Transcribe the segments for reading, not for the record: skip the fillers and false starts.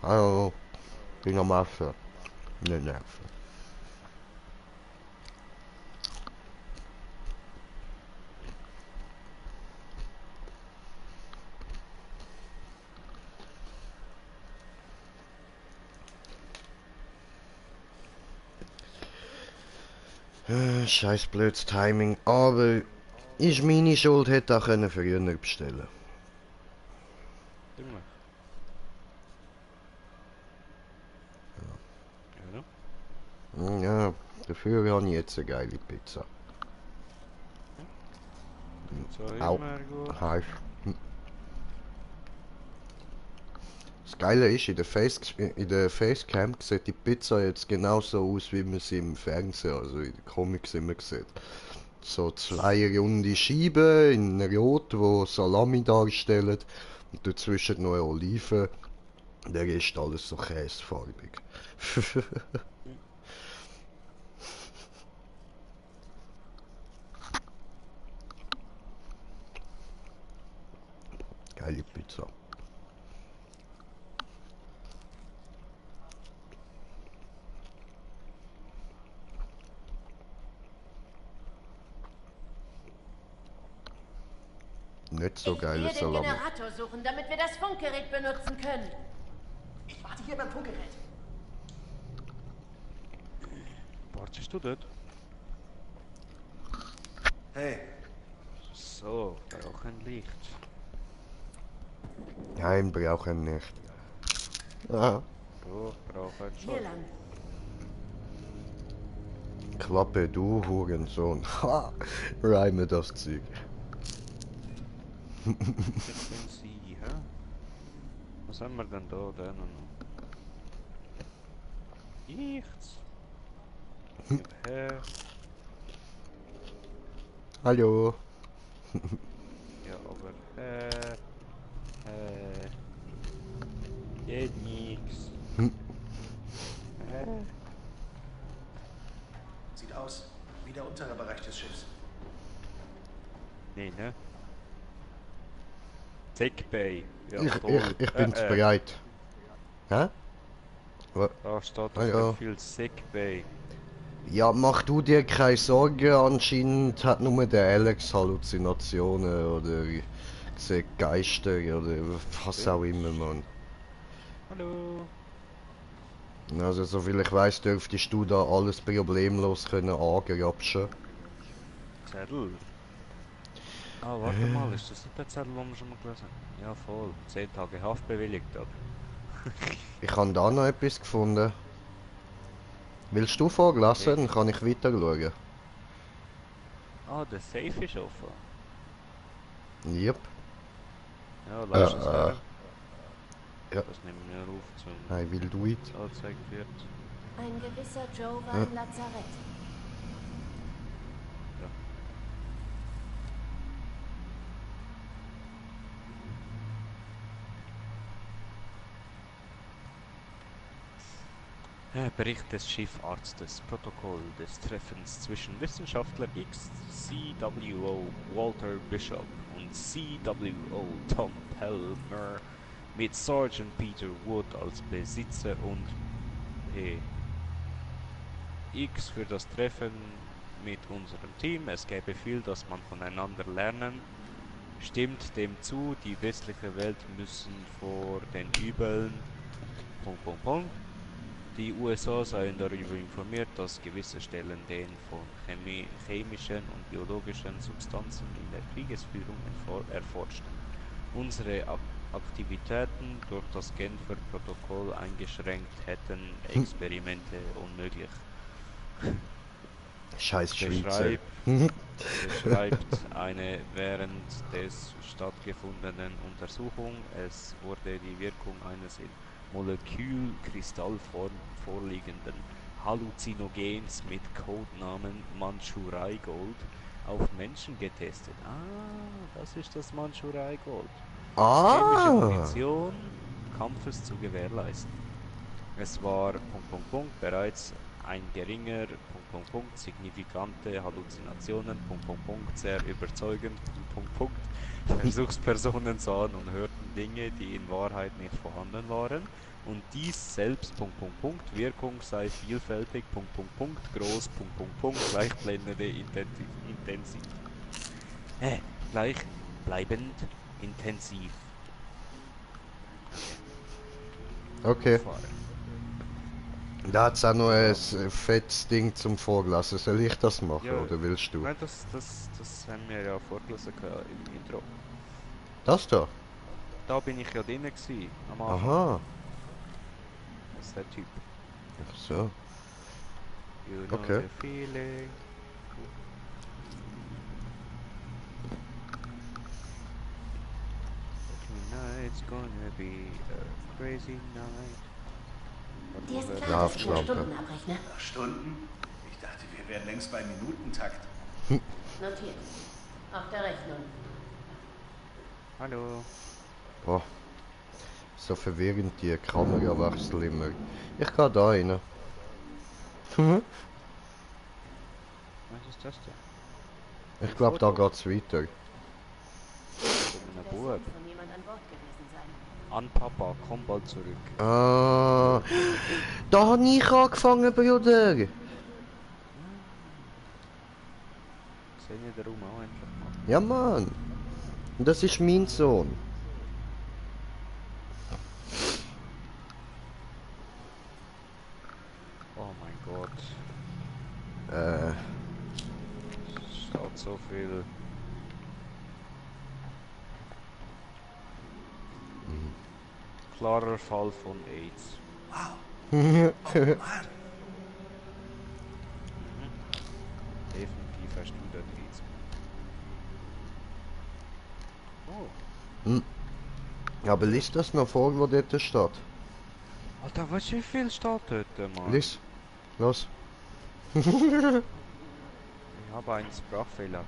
Hallo, bin am Essen. Nicht nerven. Scheiß blödes Timing, aber ist meine Schuld, hätte auch können früher bestellen. Ziemlich. Ja. Ja, dafür habe ich jetzt eine geile Pizza. Pizza Au, immer gut. heiß. Das Geile ist, in der Facecam sieht die Pizza jetzt genauso aus, wie man sie im Fernsehen, also in den Comics immer sieht. So zwei runde Scheiben in Rot, wo Salami darstellen und dazwischen noch eine Olive. Der Rest alles so käsefarbig. Geile Pizza. Nicht so Ich geile gehe den Salami. Generator suchen, damit wir das Funkgerät benutzen können. Ich warte hier beim Funkgerät. Wartest du dort? Hey, So, brauche ein Licht. Nein, brauchen nicht. Ah, Doch, brauche ein Hier schon. lang. Klappe, du Hurensohn. Ha, reime das Zeug. Ich bin sie, hä? Was haben wir denn da denn noch? Nichts. Gib her. Hallo. Ja, aber geht nix. sieht aus wie der untere Bereich des Schiffs. Nee, ne? Sickbay. Ja, Ich, toll. ich bin's bereit. Hä? Da steht auf Hallo. Profil Sickbay. Ja, mach du dir keine Sorgen. Anscheinend hat nur der Alex Halluzinationen oder sieht Geister oder was auch immer, Mann. Hallo. Also, soviel ich weiß, dürftest du da alles problemlos können angrapschen. Zettel. Ah, warte mal, ist das nicht der Zettel, den wir schon mal gelesen haben? Ja, voll. 10 Tage Haft bewilligt, oder? Ich habe da noch etwas gefunden. Willst du vorlesen? Dann kann ich weiter schauen. Ah, der Safe ist offen. Yep. Ja, lass es her. Ja. Das nehmen wir auf zum I will do it. angezeigt wird. Ein gewisser Joe war im Lazarett. Bericht des Schiffarztes, Protokoll des Treffens zwischen Wissenschaftler XCWO Walter Bishop und CWO Tom Pelmer mit Sergeant Peter Wood als Besitzer und P. X für das Treffen mit unserem Team. Es gäbe viel, das man voneinander lernen. Stimmt dem zu, die westliche Welt müssen vor den Übeln... Die USA seien darüber informiert, dass gewisse Stellen den von chemischen und biologischen Substanzen in der Kriegsführung erforschten. Unsere Aktivitäten durch das Genfer Protokoll eingeschränkt hätten Experimente unmöglich. Scheiß Schweizer. Beschreibt eine während des stattgefundenen Untersuchung. Es wurde die Wirkung eines in Molekülkristallform vorliegenden Halluzinogens mit Codenamen Mandschurei-Gold auf Menschen getestet. Ah, das ist das Mandschurei-Gold. Chemische Munition Kampfes zu gewährleisten. Es war bereits ein geringer signifikante Halluzinationen sehr überzeugend Versuchspersonen sahen und hörten Dinge, die in Wahrheit nicht vorhanden waren. Und dies selbst, Wirkung sei vielfältig, groß, gleich blendende Intensiv. Gleichbleibend intensiv. Okay. Fahren. Da hat's auch noch ein fettes Ding zum Vorlassen. Soll ich das machen Ja, oder willst du? Nein, das haben wir ja vorgelesen im Intro. Das da? Da bin ich ja drin gewesen, am Anfang. Aha. Das ist der Typ. Ach so. You know Okay. the feeling. Tonight's gonna be a crazy night. Dir ist Warte, klar, dass ich nach Schlafschlampe. Stunden abrechne. Nach Stunden? Ich dachte, wir wären längst bei Minutentakt. Notiert. Auf der Rechnung. Hallo. Boah. So verwirrend die Kamerawechsel immer. Ich geh da rein. Was ist das denn? Ich glaube, da geht's weiter. Ein Das Bub. muss von jemand an Bord gewesen sein. An Papa, komm bald zurück. Ah, da habe ich angefangen, Bruder. Sehe ich den Raum auch endlich mal. Ja, Mann. Und das ist mein Sohn. Oh mein Gott. Äh, Es steht so viel. Klarer Fall von AIDS. Wow. Oh Mann. Definitiv hast du dort AIDS. Oh. aber lies das noch vor, wo dort steht. Alter, weißt du, wie viel steht dort, Mann? Lies. Los. Ich habe einen Sprachfehler.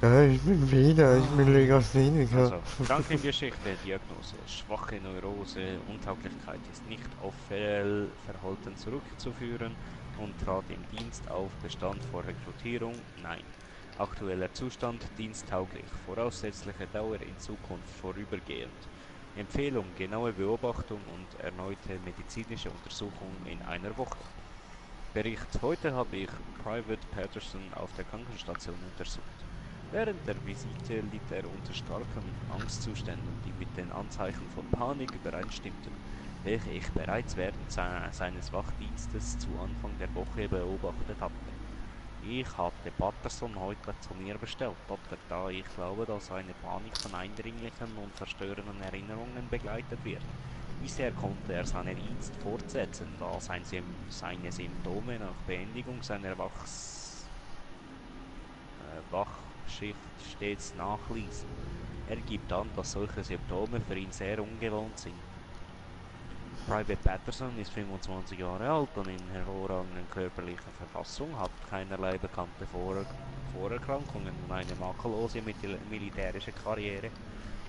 Ja, ich bin wieder, ich bin Legastheniker. Also, Krankengeschichte, Diagnose, schwache Neurose, Untauglichkeit ist nicht auf Fehlverhalten zurückzuführen und trat im Dienst auf, bestand vor Rekrutierung, nein. Aktueller Zustand, diensttauglich, voraussichtliche Dauer in Zukunft vorübergehend. Empfehlung, genaue Beobachtung und erneute medizinische Untersuchung in einer Woche. Bericht, heute habe ich Private Patterson auf der Krankenstation untersucht. Während der Visite litt er unter starken Angstzuständen, die mit den Anzeichen von Panik übereinstimmten, welche ich bereits während seines Wachdienstes zu Anfang der Woche beobachtet hatte. Ich hatte Patterson heute zu mir bestellt, Doktor, da ich glaube, dass seine Panik von eindringlichen und verstörenden Erinnerungen begleitet wird. Bisher konnte er seinen Dienst fortsetzen, da seine Symptome nach Beendigung seiner Wachschicht stets nachließen. Er gibt an, dass solche Symptome für ihn sehr ungewohnt sind. Private Patterson ist 25 Jahre alt und in hervorragender körperlicher Verfassung, hat keinerlei bekannte Vorerkrankungen und eine makellose militärische Karriere.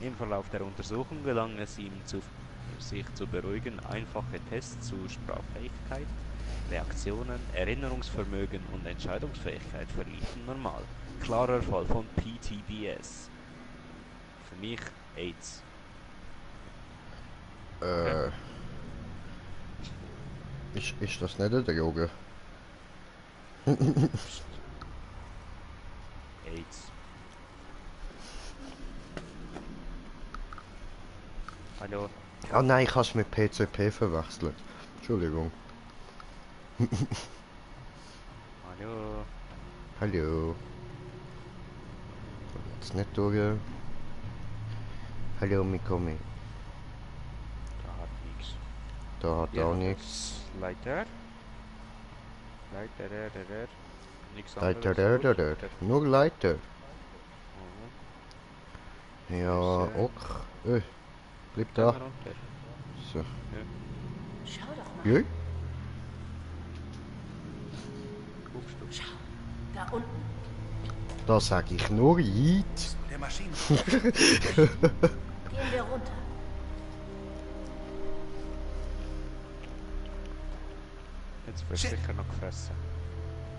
Im Verlauf der Untersuchung gelang es ihm, sich zu beruhigen. Einfache Tests zu Sprachfähigkeit, Reaktionen, Erinnerungsvermögen und Entscheidungsfähigkeit verliefen normal. Klarer Fall von PTBS. Für mich AIDS. Ist das nicht eine Droge? AIDS. Hallo. Ah nein, ich habe es mit PCP verwechselt. Entschuldigung. Hallo. Hallo. Jetzt nicht durch. Hallo, Mikomi. Da hat nichts. Da hat auch nichts. Leiter. Leiter. Nichts Leiter, anderes. Gut. Nur Leiter. Mhm. Ja, ok. Bleib da. Gehen wir runter. So. Schau doch mal. Ja? Guckst du? Schau. Da unten. Da sag ich nur Yeet. Der Maschine. Gehen wir runter. Jetzt wirst du Shit. sicher noch gefressen.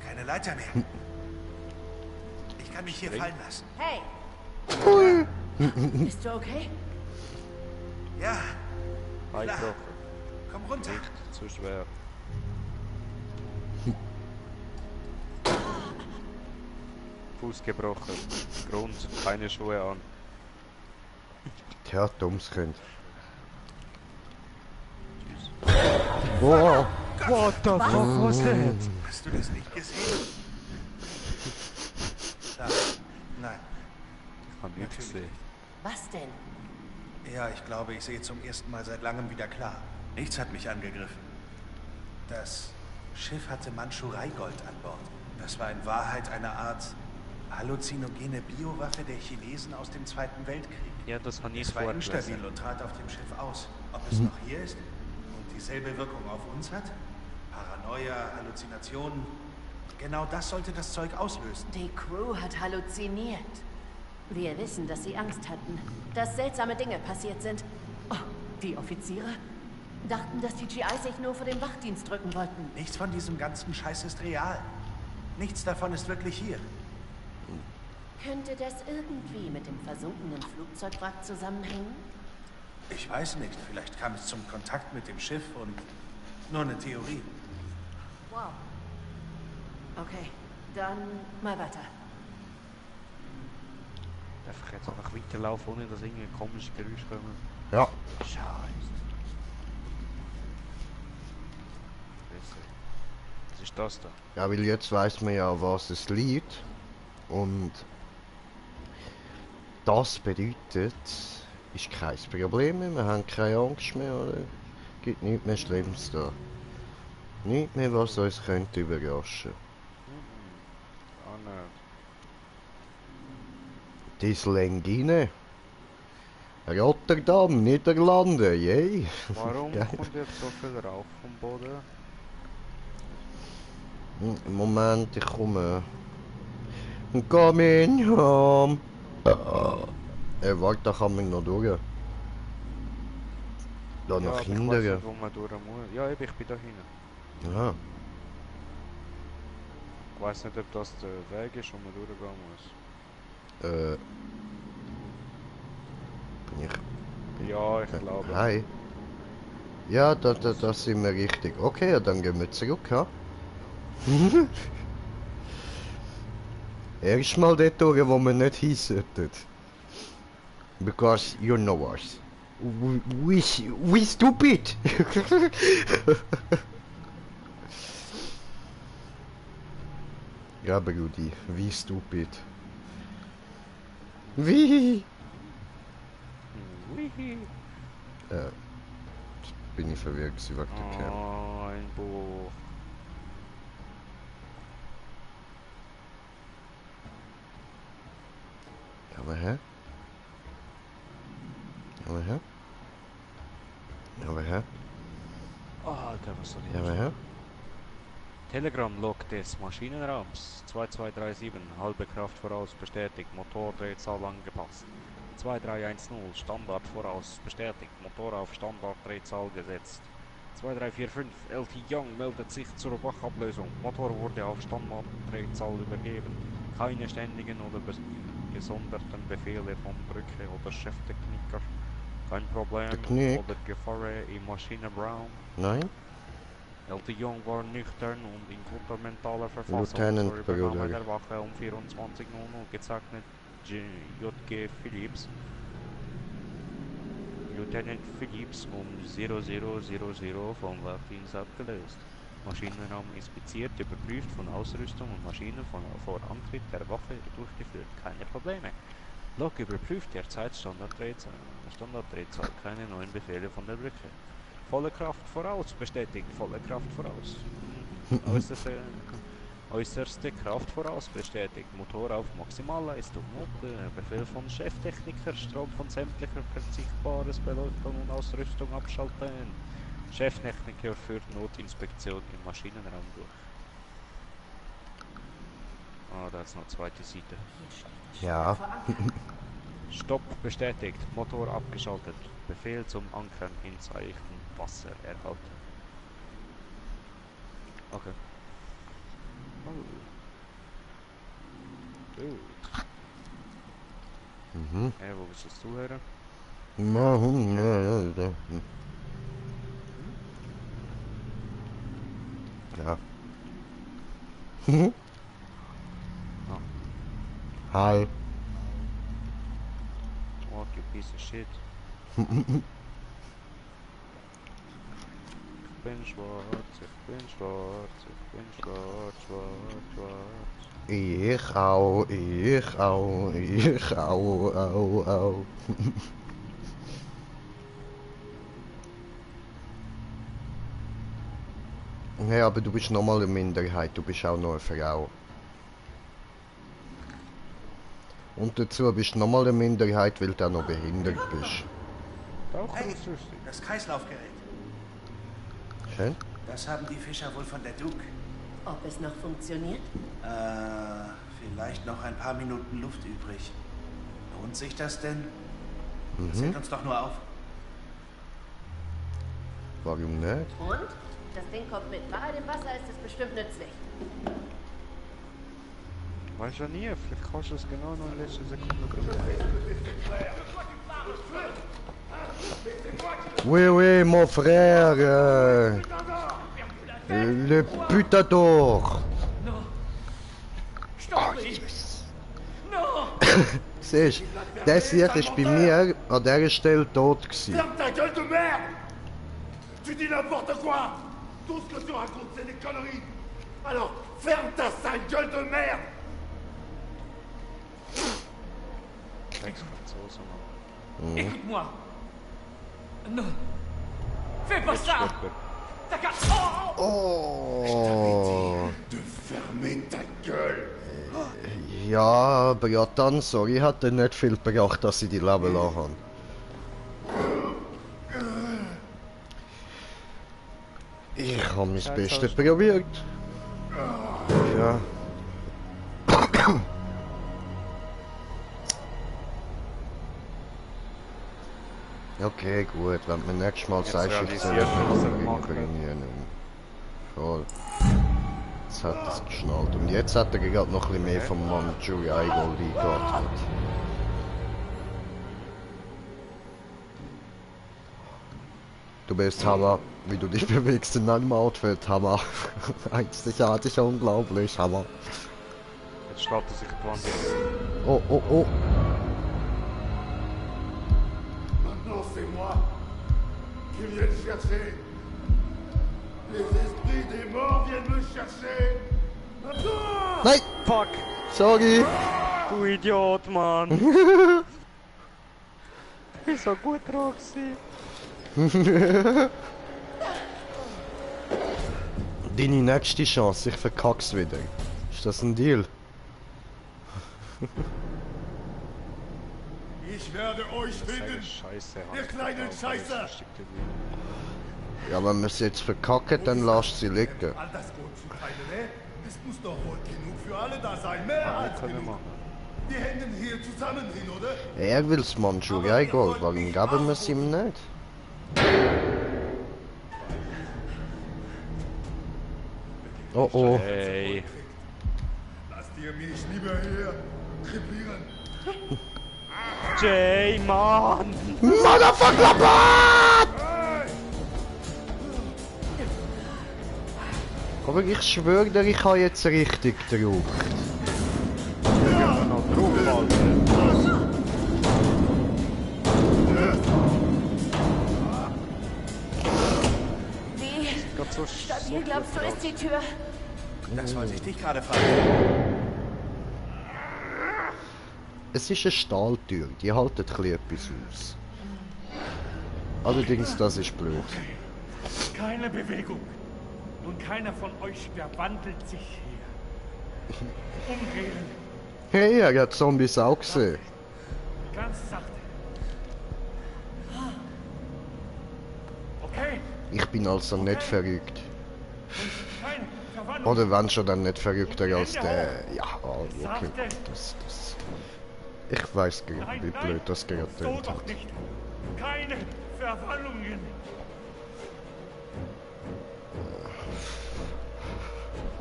Keine Leiter mehr. Ich Ich kann mich hier fallen lassen. Hey! Bist du okay? Ja, Beibrochen. komm runter. Nicht zu schwer. Fuß gebrochen. Grund, keine Schuhe an. Tja, dummes Kind. Boah! What the fuck was that? Hast du das nicht gesehen? Da. Nein. Ich hab nichts gesehen. Was denn? Ja, ich glaube, ich sehe zum ersten Mal seit langem wieder klar. Nichts hat mich angegriffen. Das Schiff hatte Mandschurei-Gold an Bord. Das war in Wahrheit eine Art halluzinogene Biowaffe der Chinesen aus dem Zweiten Weltkrieg. Ja, das habe ich Es war vorgelesen. instabil und trat auf dem Schiff aus. Ob es noch hier ist und dieselbe Wirkung auf uns hat? Paranoia, Halluzinationen. Genau das sollte das Zeug auslösen. Die Crew hat halluziniert. Wir wissen, dass sie Angst hatten, dass seltsame Dinge passiert sind. Oh, die Offiziere dachten, dass die GI sich nur vor den Wachdienst drücken wollten. Nichts von diesem ganzen Scheiß ist real. Nichts davon ist wirklich hier. Könnte das irgendwie mit dem versunkenen Flugzeugwrack zusammenhängen? Ich weiß nicht. Vielleicht kam es zum Kontakt mit dem Schiff und nur eine Theorie. Wow. Okay, dann mal weiter. Darf ich jetzt einfach weiterlaufen, ohne dass irgendwie komische Geräusche kommen? Ja, Scheiße. Was ist das da? ja, weil jetzt weiß man ja, was es liegt. Und das bedeutet, ist kein Problem mehr, wir haben keine Angst mehr, oder? Gibt nichts mehr Schlimmes da. Nichts mehr, was uns könnte überraschen. Ah, nein. Das Lengine. Rotterdam, Niederlande, yay. Warum Geil. kommt jetzt so viel Rauch vom Boden? Moment, ich komme. Coming home. Warte, da kann man noch durch. Da nach aber ich weiss hinten. nicht, wo man durch muss. Ja, eben, ich bin da hinten. Ja. Ich weiss nicht, ob das der Weg ist, wo man durchgehen muss. Bin ich. Ja, ich glaube. Hi. Ja, da sind wir richtig. Okay, ja, dann gehen wir zurück, ha? Erstmal dort durch, wo wir nicht hin sollten. Because you know us. We stupid! Ja, Brudi, wie stupid. Wie? Wihi. Jetzt bin ich verwirrt gewesen wegen der Cam. Oh, ein Buch. Aber hä? Aber hä? Aber hä? Alter, was soll ich Ja, aber hä? Telegram-Log des Maschinenraums 2237, halbe Kraft voraus, bestätigt, Motordrehzahl angepasst. 2310, Standard voraus, bestätigt, Motor auf Standarddrehzahl gesetzt. 2345, LT Young meldet sich zur Wachablösung, Motor wurde auf Standarddrehzahl übergeben. Keine ständigen oder gesonderten Befehle von Brücke oder Cheftechniker. Kein Problem Technik. oder Gefahr im Maschinenraum. Nein? LT Young war nüchtern und in guter mentaler Verfassung Lieutenant zur Übernahme Bruder. der Wache um 24:00 gezeichnet JG Phillips. Lieutenant Phillips um 00:00 vom Wachdienst abgelöst. Maschinenraum inspiziert, überprüft, von Ausrüstung und Maschinen vor Antritt der Wache durchgeführt. Keine Probleme. Log überprüft derzeit Standarddrehzahl, keine neuen Befehle von der Brücke. Volle Kraft voraus, bestätigt, volle Kraft voraus. Äußerste Kraft voraus, bestätigt, Motor auf Maximalleistung. Befehl von Cheftechniker, Strom von sämtlicher verzichtbares Beleuchtung und Ausrüstung abschalten. Cheftechniker führt Notinspektion im Maschinenraum durch. Ah, da ist noch zweite Seite. Ja. Stopp bestätigt, Motor abgeschaltet. Befehl zum Ankern hinzeichnen, Wasser erhalten. Okay. Gut. Mhm. Wo bist du her? Ja. Ah. Hi. Walk, you piece of shit. Ich bin schwarz, ich bin schwarz, ich bin schwarz, schwarz, schwarz. Ich auch, ich auch, ich auch, au. Ja, aber du bist nochmal eine Minderheit, du bist auch noch eine Frau. Und dazu bist du nochmal eine Minderheit, weil du auch noch behindert bist. Taucherausrüstung. Das Kreislaufgerät. Schön? Das haben die Fischer wohl von der Duke. Ob es noch funktioniert? Vielleicht noch ein paar Minuten Luft übrig. Lohnt sich das denn? Das hält uns doch nur auf. Warum nicht? Und? Das Ding kommt mit. Bei dem Wasser ist es bestimmt nützlich. Weiß ja nie, vielleicht kannst du es genau noch in letzter Sekunde bringen. Oui, oui, mon frère. Le putador. Siehst du, das hier ist bei mir an dieser Stelle tot gewesen. Ferme ta gueule de merde! Tu dis n'importe quoi! Tout ce que tu racontes, c'est des conneries! Alors, ferme ta sale gueule de merde! Sechs Franzosen, Mann. Écoute-moi! Non! Fais pas Jetzt ça! stirbt er. T'as qu'à... Oh. De fermer ta gueule! Ja, Bratan, sorry, hat dir nicht viel gebracht, dass ich die Leben lassen habe. Ich habe mein Bestes probiert. Ja. Okay, gut, wenn du mir nächstes Mal Jetzt sagst, ich soll realisiert er, was er nicht gemacht hat. bringen. Voll. Jetzt hat er es geschnallt. Und jetzt hat er gerade noch ein bisschen mehr vom Manchurian Gold eingeatmet. Du bist Hammer, wie du dich bewegst in deinem Outfit, Hammer. Einzigartig, unglaublich, Hammer. Jetzt schlägt er sich die Wand. Oh, oh, oh. Maintenant, c'est moi qui viens te chercher! Les esprits des morts viennent me chercher! Maintenant! Nein! Fuck! Sorry! Du Idiot, Mann! Ich so gut drauf gewesen. Deine nächste Chance, ich verkack's wieder. Ist das ein Deal? Ich werde euch finden! Scheiße, Ihr kleinen Scheißer! Ja, wenn wir es jetzt verkacken, dann lasst sie liegen. All das Gold für keine, ne? Es muss doch wohl genug für alle da sein. Mehr als Können wir genug. machen. Wir hängen hier zusammen hin, oder? Er will's Manchurian Gold, warum geben wir es ihm nicht? Oh oh. Hey. Lasst ihr mich lieber hier krepieren. Jay, Mann! Motherfucker! Hey! Aber ich schwöre dir, ich habe jetzt richtig gedruckt. Noch drauf, Alter! Wie Gott, so stabil glaubst du ist die Tür? Das wollte ich dich gerade fragen. Es ist eine Stahltür, die hält ein bisschen etwas aus. Allerdings, das ist blöd. Keine Bewegung. Und keiner von euch verwandelt sich hier. Umdrehen. Hey, er hat Zombies auch gesehen. Ganz sachte. Okay? Ich bin also nicht verrückt. Keine Verwandlung. Oder wenn schon, dann nicht verrückter als der... Ja, oh, okay. Das... Ich weiß gar nicht, wie blöd das gerade So tönt doch hat. nicht. Keine Verwandlungen.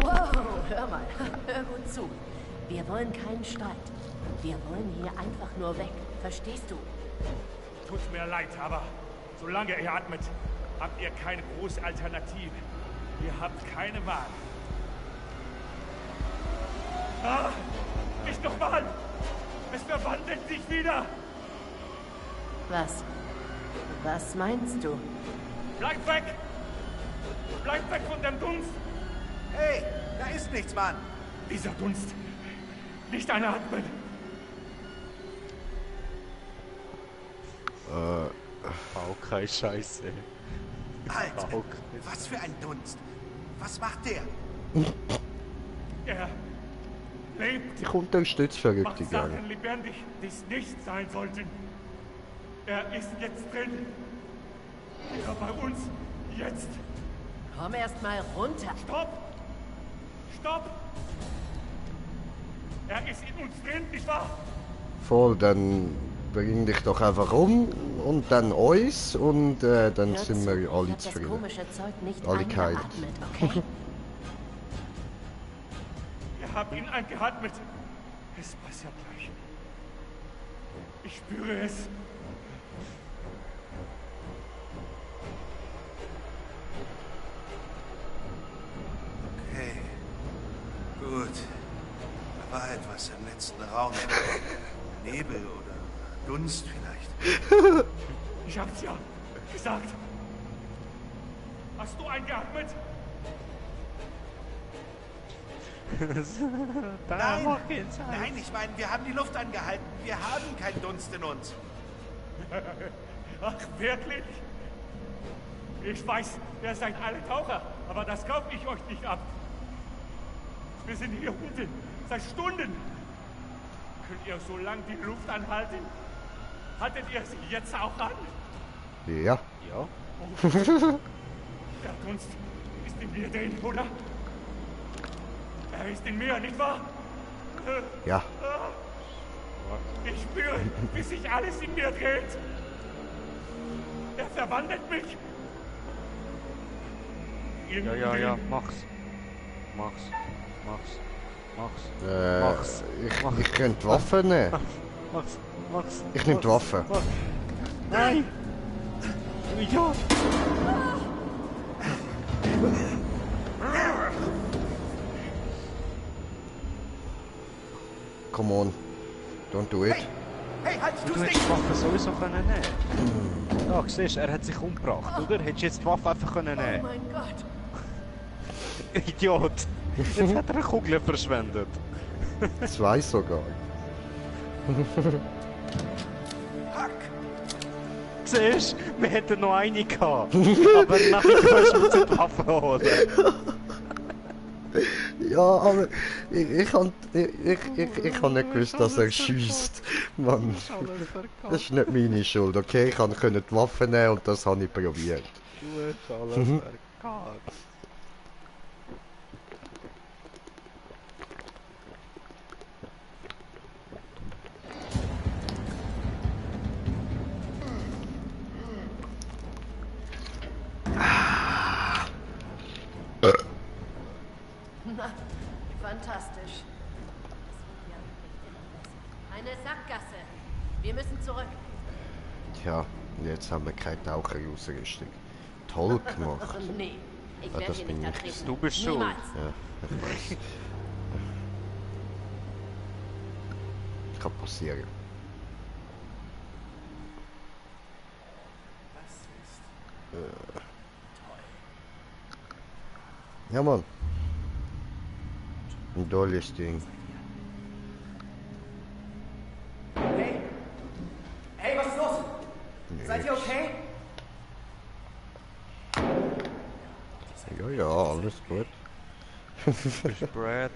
Wow, hör mal. Hör gut zu. Wir wollen keinen Streit. Wir wollen hier einfach nur weg. Verstehst du? Tut mir leid, aber solange ihr atmet, habt ihr keine große Alternative. Ihr habt keine Wahl. Ah, nicht nochmal! Es verwandelt sich wieder! Was? Was meinst du? Bleibt weg! Bleibt weg von dem Dunst! Hey, da ist nichts, Mann. Dieser Dunst! Nicht einatmen! Auch keine Scheiße. Alter, Auch. was für ein Dunst. Was macht der? Er lebt! Ich unterstütze verrückte Macht gerne. Sachen lebendig, die es nicht sein sollten. Er ist jetzt drin. Er bei uns. Jetzt. Komm erst mal runter. Stopp! Stopp! Er ist in uns drin, nicht wahr? Voll, dann bring dich doch einfach um und dann uns und dann Hör sind zu, wir ich alle hab das zufrieden. komische Zeug nicht Alle kalt. eingeatmet, okay? Ihr habt ihn eingeatmet. Es passiert gleich. Ich spüre es. Okay. Gut. Da war etwas im letzten Raum. Nebel oder Dunst vielleicht. Ich hab's ja gesagt. Hast du eingeatmet? Nein, nein, ich meine, wir haben die Luft angehalten. Wir haben keinen Dunst in uns. Ach, wirklich? Ich weiß, ihr seid alle Taucher, aber das kaufe ich euch nicht ab. Wir sind hier unten seit Stunden. Könnt ihr so lange die Luft anhalten? Haltet ihr sie jetzt auch an? Ja. Ja. Der Dunst ist in mir drin, oder? Er ist in mir, nicht wahr? Ja. Ich spüre, wie sich alles in mir dreht. Er verwandelt mich. Ja, mach's. Mach's. Mach's. Ich könnte die Waffe nehmen. Mach's. Ich nehme die Waffe. Mach. Nein! Du Idiot! Come on. Don't do it. Hey, halt, Du tu's hättest nicht! die Waffe sowieso können nehmen. Da, siehst du, er hat sich umgebracht, oder? Hättest du jetzt die Waffe einfach können Oh nehmen? mein Gott. Idiot! Jetzt hat er eine Kugel verschwendet. 2 sogar. Hack! Siehst du, wir hätten noch eine gehabt. Aber nachher kannst du uns die Waffe holen. Ja, aber ich hab nicht gewusst, dass er schießt. Mann, das ist nicht meine Schuld, okay? Ich konnte die Waffe nehmen und das habe ich probiert. Du hast alles verkackt. Na, fantastisch. Eine Sackgasse. Wir müssen zurück. Tja, jetzt haben wir keine Taucherausrüstung. Toll gemacht. Nee, ich Ja, werde das hier bin nicht ich. ertreten. Du bist schuld. Niemals. Ja, ich weiß. Kann passieren. Ja, Mann. Ein tolles Ding. Hey! Hey, was ist los? Seid ihr okay? Ja, ja, alles gut. Bist Brad.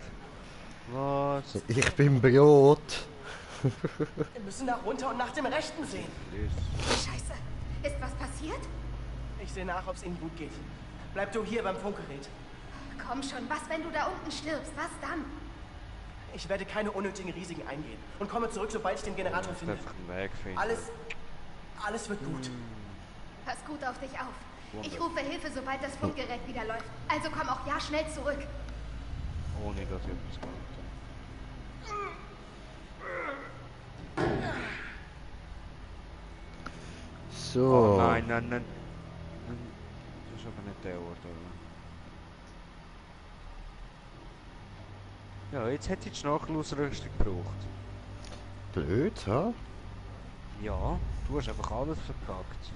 Was? Ich bin Brot. Wir müssen nach runter und nach dem Rechten sehen. Scheiße. Ist was passiert? Ich sehe nach, ob es ihnen gut geht. Bleib du hier beim Funkgerät. Komm schon, was, wenn du da unten stirbst? Was dann? Ich werde keine unnötigen Risiken eingehen und komme zurück, sobald ich den Generator finde. Einfach einen Weg finden. Alles wird gut. Pass gut auf dich auf. Ich rufe Hilfe, sobald das Funkgerät wieder läuft. Also komm auch ja schnell zurück. Ohne dass ich etwas gemacht habe. So. Oh nein, nein, nein. Das ist aber nicht der Ort, oder? Ja, jetzt hätte ich die Nachschlussrüstung gebraucht. Blöd, ha? Ja, du hast einfach alles verkackt.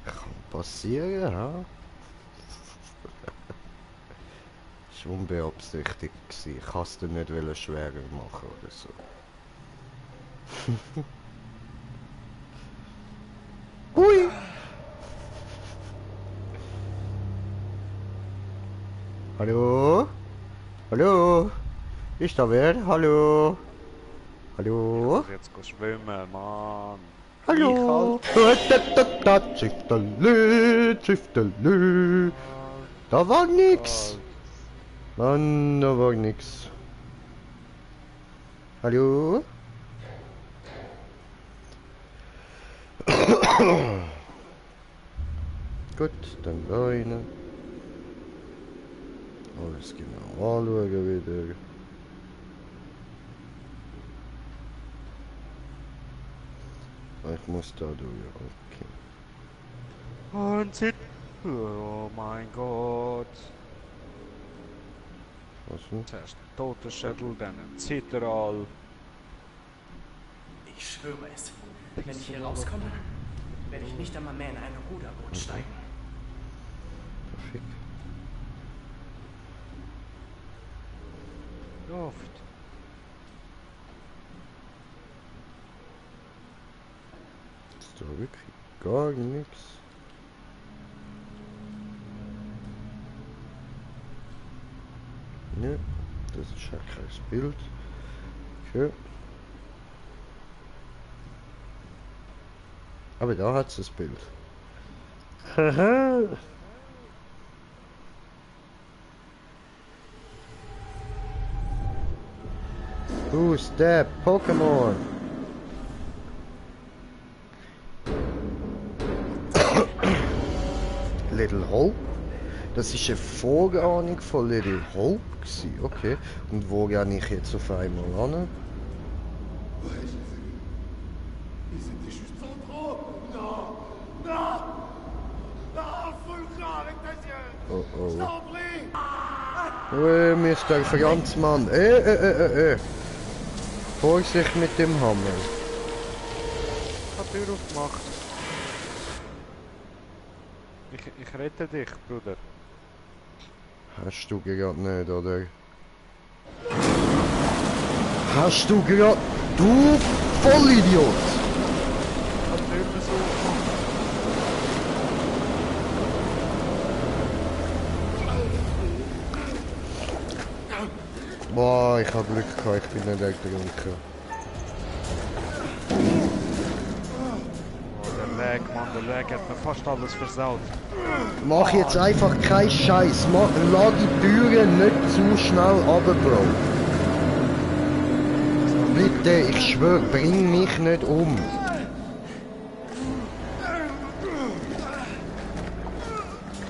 Kann passieren, ha? Das war unbeabsichtigt. Ich kann es dir nicht schwerer machen oder so. Hui! Hallo? Hallo? Ist da wer? Hallo? Hallo? Jetzt gehen schwimmen, Mann. Hallo? Ziftelö. Da war nix. Mann, da war nix. Hallo? Gut, dann rein. Alles genau anschauen wieder. Ich muss da durch, okay. Und sit. Oh mein Gott. Was denn? Zuerst Totenschädel, dann ein Zitteral. Ich schwöre es. Wenn ich hier rauskomme, werde ich nicht einmal mehr in ein Ruderboot steigen. Perfekt. Luft. Ist da wirklich gar nichts? Ne, das ist ja kein Bild. Okay. Aber da hat es das Bild. Haha. Who's that Pokémon? Little Hope? Das ist eine Vorahnung von Little Hope gewesen. Okay. Und wo gehe ich jetzt auf einmal an? Ils étaient juste en trop. Non. Non. Non, Fulcra avec tes yeux. Oh Je oh. t'en prie. Mr. Franzmann. Vorsicht mit dem Hammer. Ich hab die Tür aufgemacht. Ich rette dich, Bruder. Hast du gerade nicht, oder? Hast du gerade... Du Vollidiot! Ich hab die Tür versucht. Boah, ich hab Glück gehabt, ich bin nicht ertrunken. Oh, der Lag, Mann, der Lag hat mir fast alles versaut. Mach jetzt einfach keinen Scheiß. Lass die Türen nicht zu schnell runter, Bro. Bitte, ich schwör, bring mich nicht um.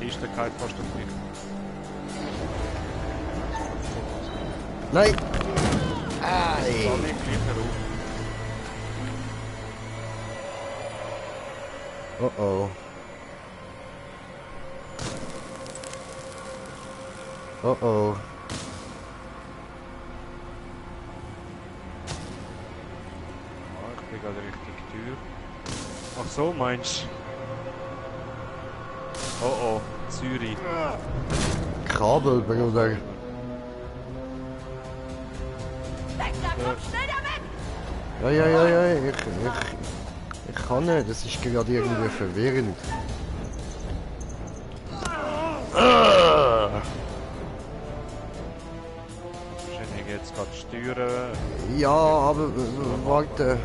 Die Kiste geht fast auf mich. Nein! Da Ei! liegt gleich herum. Oh oh. Oh oh. Ah, ich bin gerade richtig Tür. Ach so, meinst du? Oh oh, Zürich. Kabel, Bruder. Weg da, komm schnell da weg! Ja, ich kann nicht, das ist gerade irgendwie verwirrend. Wahrscheinlich jetzt gerade steuern. Ja, aber warte,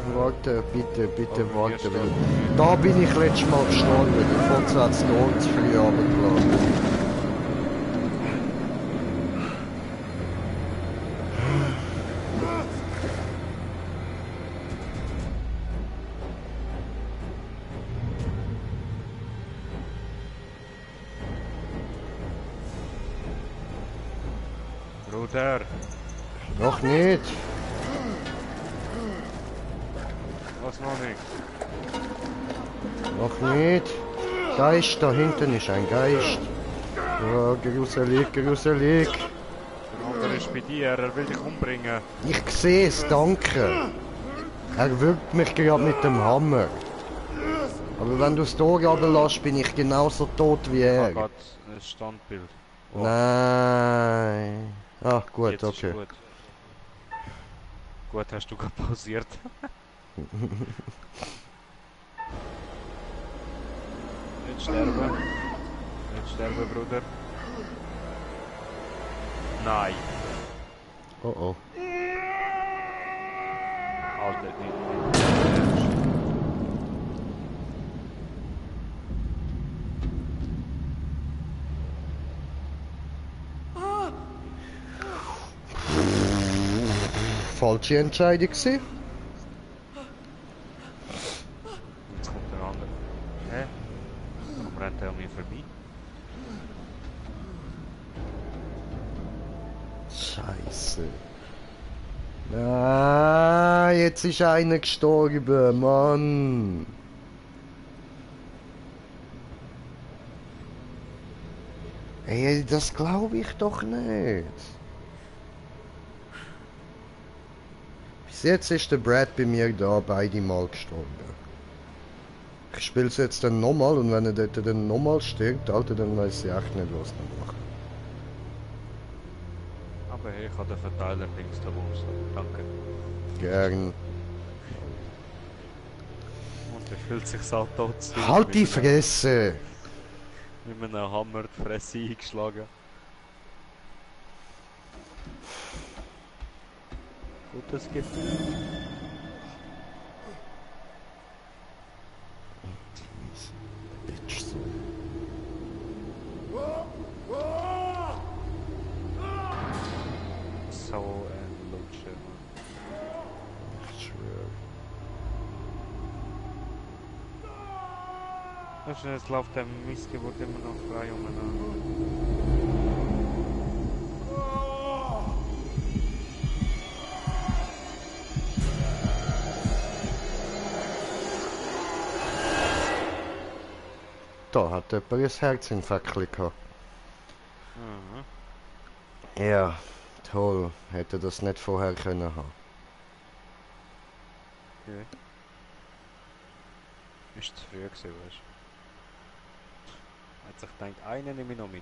bitte, Aber warte. hier Weil steht- da bin ich letztes Mal gestorben, der Fotze hat es dort zu früh runtergeladen. Bruder, Noch nicht. was noch nicht? Mach nicht. Geist, da hinten ist ein Geist. Oh, gruselig, gruselig. Der andere ist bei dir, er will dich umbringen. Ich sehe es, danke. Er wirkt mich gerade mit dem Hammer. Aber wenn du es hier runterlässt, bin ich genauso tot wie Oh er. Gott, ein Standbild. Oh, Nein. Ah, gut, jetzt ist okay. Gut. Gut, hast du gerade pausiert. Nicht sterben. Nicht sterben, Bruder. Nein. Oh oh. Alter, nicht. Falsche Entscheidung gewesen. Jetzt kommt der andere. Hä? Warum rennt er an mir vorbei? Scheiße. Ah, jetzt ist einer gestorben, Mann. Ey, das glaube ich doch nicht. Bis jetzt ist der Brad bei mir da beide Mal gestorben. Ich spiele es jetzt dann nochmal und wenn er dort dann nochmal stirbt, Alter, dann weiß ich echt nicht, was ich mache. Aber hey, ich habe den Verteiler links da raus. Danke. Gern. Und er fühlt sich so tot zu. Halt die Fresse! Mit einem Hammer die Fresse eingeschlagen. Gutes Gefühl. Bitch, so. So ein Lutscher, Mann. Ich schwöre. Weißt du, jetzt läuft der Missgeburt immer noch frei umeinander. Da hat jemand ein Herzinfarkt gehabt. Mhm. Ja, toll. Hätte das nicht vorher können haben. Okay. Ist zu früh gewesen, weißt du. Hat sich gedacht, einen nehme ich noch mit.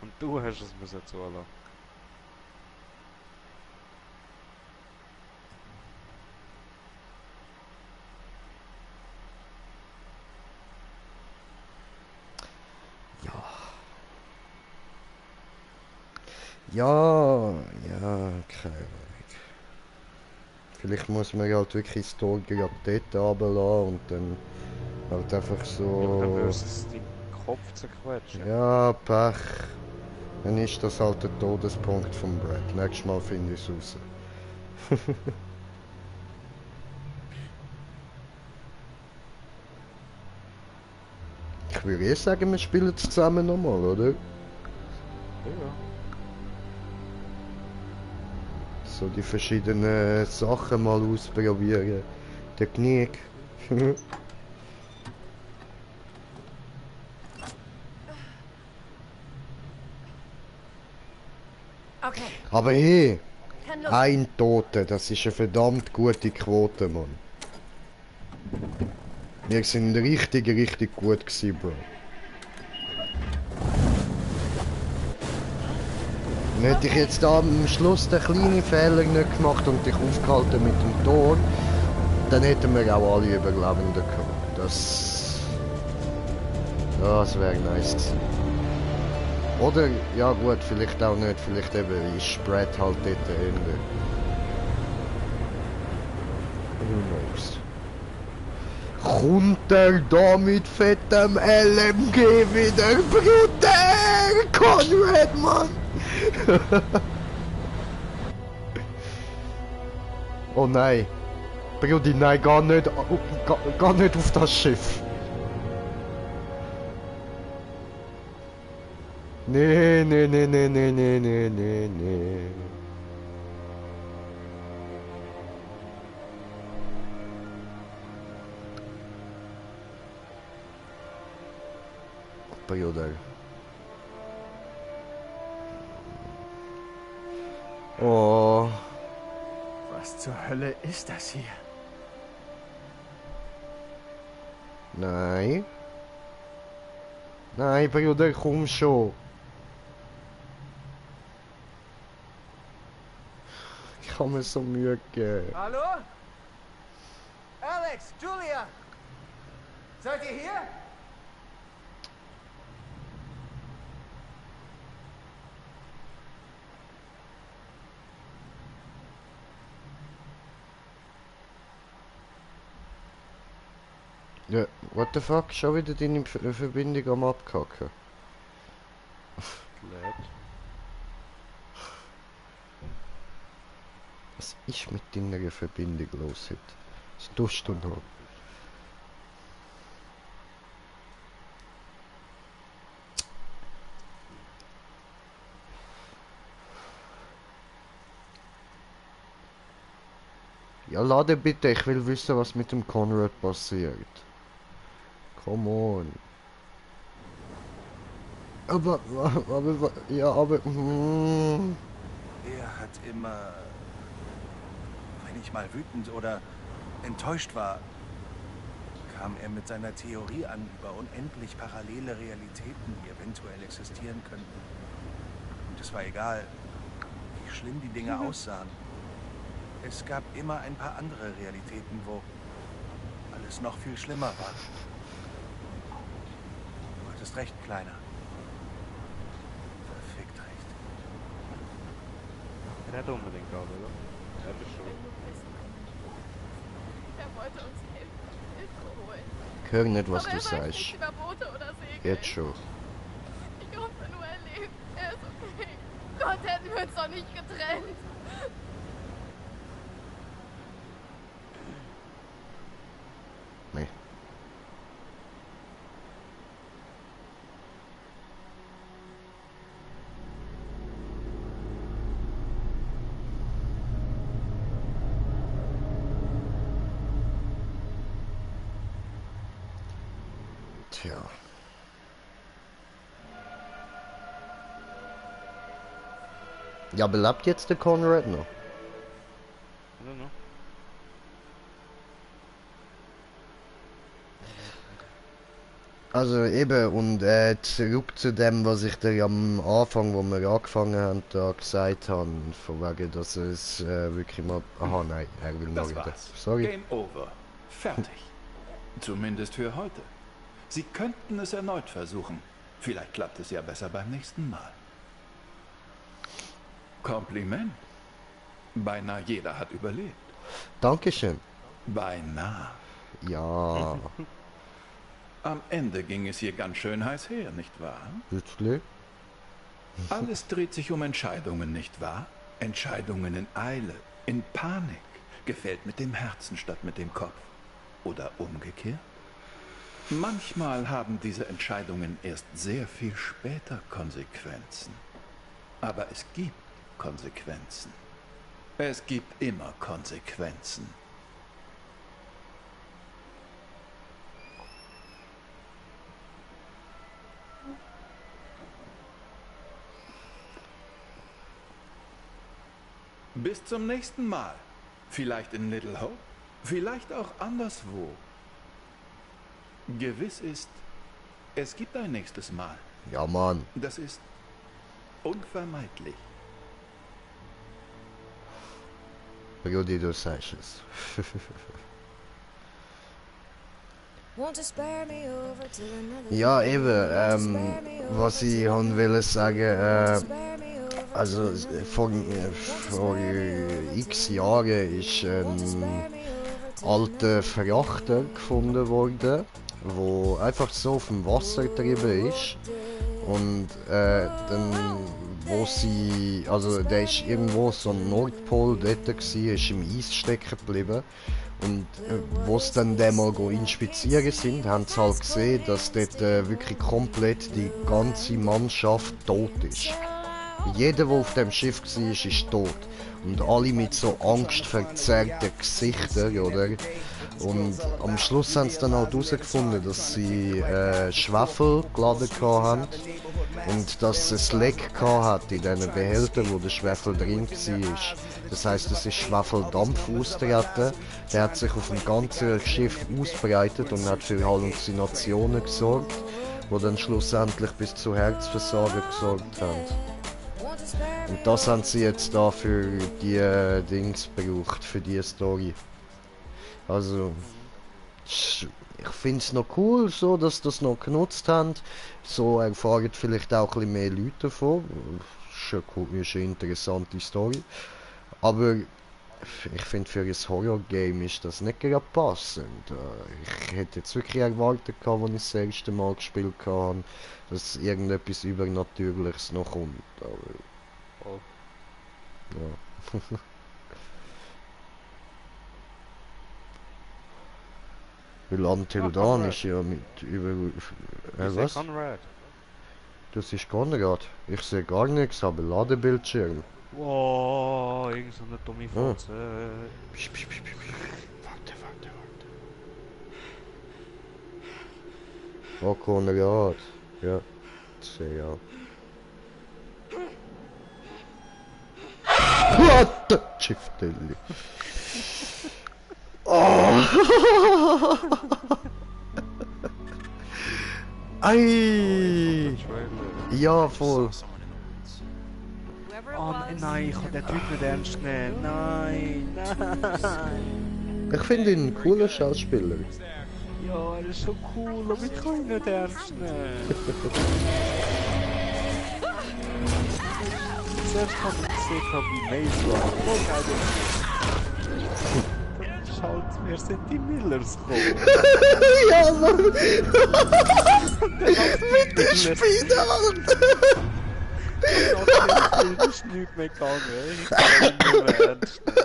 Und du hast es müssen zulassen. Ja, keine Ahnung. Vielleicht muss man halt wirklich das Tor gerade dort runterlassen und dann halt einfach Ja, aber dann so... wirst du es deinen Kopf zerquetschen. Ja, Pech. Dann ist das halt der Todespunkt vom Brad. Nächstes Mal finde ich es raus. Ich würde eh sagen, wir spielen es zusammen nochmal, oder? Ja. So die verschiedenen Sachen mal ausprobieren. Technik. Okay, Aber hey, kann los. ein Toter, das ist eine verdammt gute Quote, Mann. Wir sind richtig gut gewesen, Bro. Und hätte ich jetzt da am Schluss den kleinen Fehler nicht gemacht und dich aufgehalten mit dem Tor, dann hätten wir auch alle Überlebenden gehabt. Das wäre nice gewesen. Oder, ja gut, vielleicht auch nicht, vielleicht eben ist Brad halt dort Ende. Who knows? Kommt er da mit fettem LMG wieder, Bruder? Conrad, Mann! Oh nein. Brudi, nein, gar nicht auf das Schiff. Nee. Bruder. Oh. Was zur Hölle ist das hier? Nein. Nein, Bruder, komm schon. Ich habe mir so Mühe gegeben. Hallo? Alex, Julia! Seid ihr hier? Ja, what the fuck? Schon wieder deine Verbindung am Abkacken. Lädt. Was ist mit deiner Verbindung los heute? Was tust du noch? Ja, lade bitte, ich will wissen, was mit dem Conrad passiert. Come on. Aber, ja, aber, Er hat immer, wenn ich mal wütend oder enttäuscht war, kam er mit seiner Theorie an über unendlich parallele Realitäten, die eventuell existieren könnten. Und es war egal, wie schlimm die Dinge aussahen. Es gab immer ein paar andere Realitäten, wo alles noch viel schlimmer war. Du hattest recht, Kleiner. Verfickt recht. Er hat unbedingt gerade, oder? Er hat es schon. Er wollte uns Hilfe holen. ich höre nicht, was Aber du er weiß sagst. nichts über Boote oder Segel. Jetzt schon. Ich hoffe nur, er lebt. Er ist okay. Gott, hätten wir uns doch nicht getrennt. Nee. Tja. Ja, belebt jetzt der Conrad noch? I don't know. Also eben, und zurück zu dem, was ich dir am Anfang, wo wir angefangen haben, da gesagt habe, von wegen, dass es wirklich mal... Aha, nein, er will noch Das wieder. war's. Sorry. Game over. Fertig. Zumindest für heute. Sie könnten es erneut versuchen. Vielleicht klappt es ja besser beim nächsten Mal. Kompliment. Beinahe jeder hat überlebt. Dankeschön. Beinahe. Ja, Am Ende ging es hier ganz schön heiß her, nicht wahr? wirklich? Alles dreht sich um Entscheidungen, nicht wahr? Entscheidungen in Eile, in Panik. Gefällt mit dem Herzen statt mit dem Kopf. Oder umgekehrt? Manchmal haben diese Entscheidungen erst sehr viel später Konsequenzen. Aber es gibt Konsequenzen. Es gibt immer Konsequenzen. Bis zum nächsten Mal. Vielleicht in Little Hope, vielleicht auch anderswo. Gewiss ist, es gibt ein nächstes Mal. Ja, Mann. Das ist unvermeidlich. Brudi, du sagst es. Ja, eben, was ich will sagen, also vor x Jahren ist ein alter Frachter gefunden worden, wo einfach so auf dem Wasser getrieben ist. Und dann, wo sie, also der ist irgendwo so am Nordpol dort gewesen, ist im Eis stecken geblieben. Und wo sie dann den mal inspizieren sind, haben sie halt gesehen, dass dort wirklich komplett die ganze Mannschaft tot ist. Jeder, der auf dem Schiff war, ist tot. Und alle mit so angstverzerrten Gesichtern, oder? Und am Schluss haben sie dann auch herausgefunden, dass sie Schwefel geladen haben und dass es ein Leck hat in diesen Behältern, wo der Schwefel drin war. Das heisst, es ist Schwefeldampf austreten, der hat sich auf dem ganzen Schiff ausbreitet und hat für Halluzinationen gesorgt, die dann schlussendlich bis zu Herzversagen gesorgt haben. Und das haben sie jetzt da für die Dings gebraucht, für die Story. Also, ich finde es noch cool, so, dass sie das noch genutzt haben. So erfahren vielleicht auch ein bisschen mehr Leute davon. Ist eine interessante Story. Aber ich finde, für ein Horror-Game ist das nicht gerade passend. Ich hätte jetzt wirklich erwartet, als ich das erste Mal gespielt habe, dass irgendetwas Übernatürliches noch kommt. Aber, Oh. ja. Weil Until Dawn ist ja mit über... was? Conrad. Das ist Konrad. Ich sehe gar nichts, aber Ladebildschirm. Wow, irgend so eine dumme Fotze. Warte. Oh, Konrad. Ja, das sehe ich auch. What the Chiftelli. Oh! Ei! Ja, voll. Oh nein, ich kann den Typ nicht ernst nehmen. Nein. Ich finde ihn ein cooler Schauspieler. Ja, er ist so cool, aber ich kann ihn nicht ernst nehmen. Zuerst habe ich gesehen, wie Maze war. Oh geil. Dann schaut, wer sind die Millers gekommen? Ja, Mann! Mit der Spinat! Das ist nichts mehr gegangen, ich kann ihn nicht mehr ernst nehmen.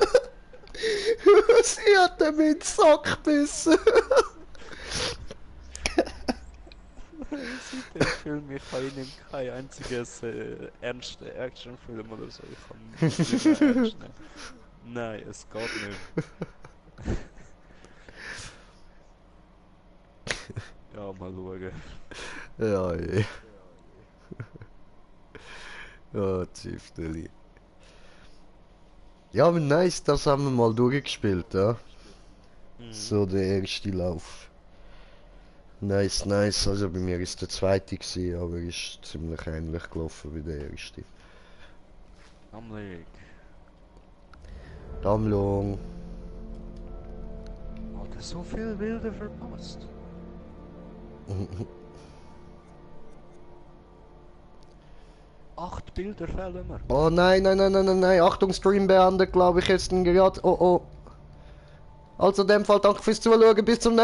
Sie hat ihm in den Sack gebissen! Seit dem Film, ich kann ihn kein einziges ernster Actionfilm oder so, ich kann ihn nicht mehr ernst nehmen. Nein, es geht nicht. Ja, mal schauen. Ja, je. Ja, Zifteli. Ja, aber nice, das haben wir mal durchgespielt, ja. So der erste Lauf. Nice. Also bei mir ist der zweite gewesen, aber ist ziemlich ähnlich gelaufen wie der erste. Sammlung. Hat er so viel Bilder verpasst? Acht Bilder fehlen mir. Oh nein. Achtung, Stream beendet, glaube ich jetzt gerade. Oh. Also in dem Fall danke fürs Zuschauen, bis zum nächsten Mal.